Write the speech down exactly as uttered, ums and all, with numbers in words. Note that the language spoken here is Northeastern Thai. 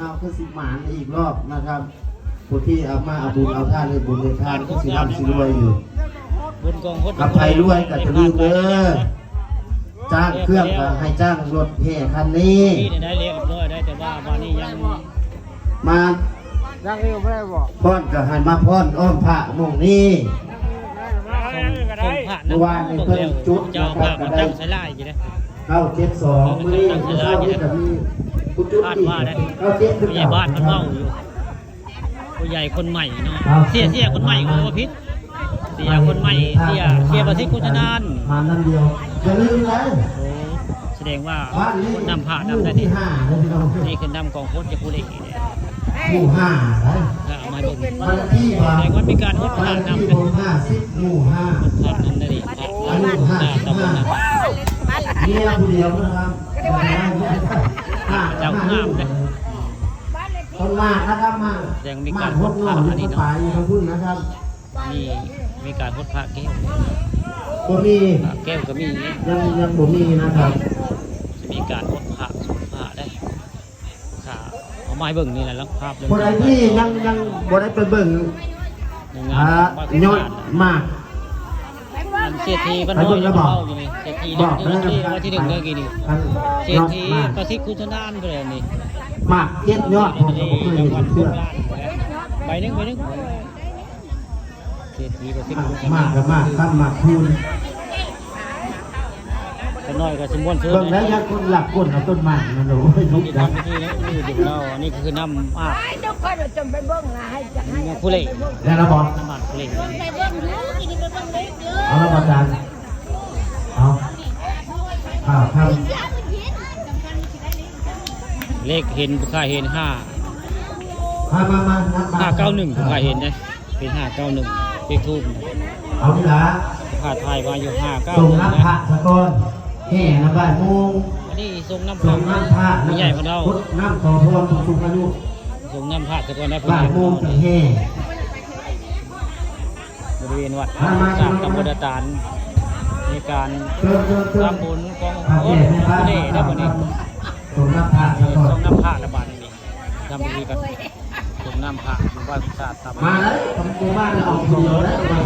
เอาคือสิหมานอีกรอบนะครับ ผู้ที่เอามาเอาบุญเอาทานให้บุญให้ทานคือสิร่ำสิรวยอยู่ บุญกองคน กับไผรวยก็จะลืมเด้อ จ้างเครื่องก็ให้จ้างรถแห่คันนี้ นี่ได้เรียบร้อยได้ แต่ว่าวันนี้ยัง มา ยังเรียบร้อยบ่ พ่อนก็ให้มาพ่อนอ้อมพระหม่องนี้ ของพระ เมื่อวานนี้เพิ่นจุด เจ้า นะครับ พระมันตั้งใส่ลายอยู่เด้ เก้าเจ็ดสอง มื้อนี้เช้านี้ก็มีผู้จุดอีก เก้าเจ็ด คือ ผู้ใหญ่ เก่า บ้านเพิ่นเว้าอยู่ ผู้ใหญ่คนใหม่เนาะ ครับ เสีย เสียคนใหม่ก็บ่ผิด เสียคนใหม่ เสีย เสียประสิทธิ์ คุณชนาน มานั่นเดียว อย่าลืมนะ โอ้ แสดงว่า บ้านนี้ นำพระนำได้ หมู่ที่ห้านะพี่น้อง นี่คือนำกองพลจะผู้เล่นนี่ หมู่ห้านะ ถ้าเอามาเบิ่ง บ้านเลขที่ว่า แสดงว่ามีการหดพระนำ บ้านเลขที่ผมห้าสิบ หมู่ห้า หดพระนำได้ดี พระ หมู่ห้าสิบห้า ตำบลนะ เมียผู้เดียวนะครับ ห้า เจ้าห้ามนะ ต้นมากนะครับ มาก ยังมีการ มากหดนอน หดพระอันนี้เนาะ ไปทางพุ้นนะครับ นี่มีการหดพระแก้ว บ่มี พระแก้วก็มี ยัง ยังบ่มีนะครับ มีการหดพระ หดพระได้ ค่ะ เอามาให้เบิ่งนี่แหละ แล้วภาพเรื่อง ผู้ใดที่ยัง ยังบ่ได้ไปเบิ่ง งาน อ่า บ้าน ยอดมาก อันเศรษฐีบ้านน้อย ไปเบิ่งแล้วบอก เล่าอยู่นี่ เศรษฐี บอก เด้อ เศรษฐีรางวัลที่หนึ่งเด้อ กี้นี่ อัน เศรษฐี ยอดมาก ประสิทธิ์ คุณชนาน เพิ่นนี่ มากเจ็ดยอด ผมก็บ่เคยเห็นเทื่อ ใบหนึ่ง ใบหนึ่ง เศรษฐีประสิทธิ์ คุณชนาน มากก็มาก คำมากคูณ ขน้อยก็สิม่วนซื่น เบิ่งแล้วยังคนหลักคนเอาต้นไม้มันโอ้ยลุก ที่ นะ ทำพิธีนะ นี่อยู่เล่า อันนี้คือน้ำอาบ ไอ้เจ้าข้อยว่าจนไปเบิ่งนะ ให้จะให้ น้ำผู้เล่ แล้วเราบอก น้ำอาบผู้เล่ ไปเบิ่งดู กินไปเบิ่งเลยเด้อ เอาแล้วอาจารย์ เอา ข่าวทำ เลขเห็น ค่าเห็นห้า มา มา มา นับมา ห้าเก้าหนึ่ง ค่าเห็นนะ เป็นห้าเก้าหนึ่ง เลขธูป เอานี่ละ ค่าทายมาอยู่ ห้าเก้าหนึ่ง ส่งน้ำพระสะก้อน แห่นะบ่ายโมง อันนี้ส่งน้ำพระ ส่งน้ำพระ ผู้ใหญ่ของเรา น้ำขอพรผู้สูงอายุ ส่งน้ำพระสะก้อนนะ บ่ายโมงจะแห่ บริเวณวัด มา มา สร้างตำบลตาล มีการ เชิญ เชิญ เชิญ ทำบุญของ พระแก่แม่บ้าน ผู้ใดได้บ่นี่ ส่งน้ำพระสะก้อน ส่งน้ำพระระบาดนี่ ทำพิธีกัน ส่งน้ำพระอยู่บ้านศาสตร์ตำบล มาเลย ผมกลัวบ้านเราออกคนเดียวแล้ว มา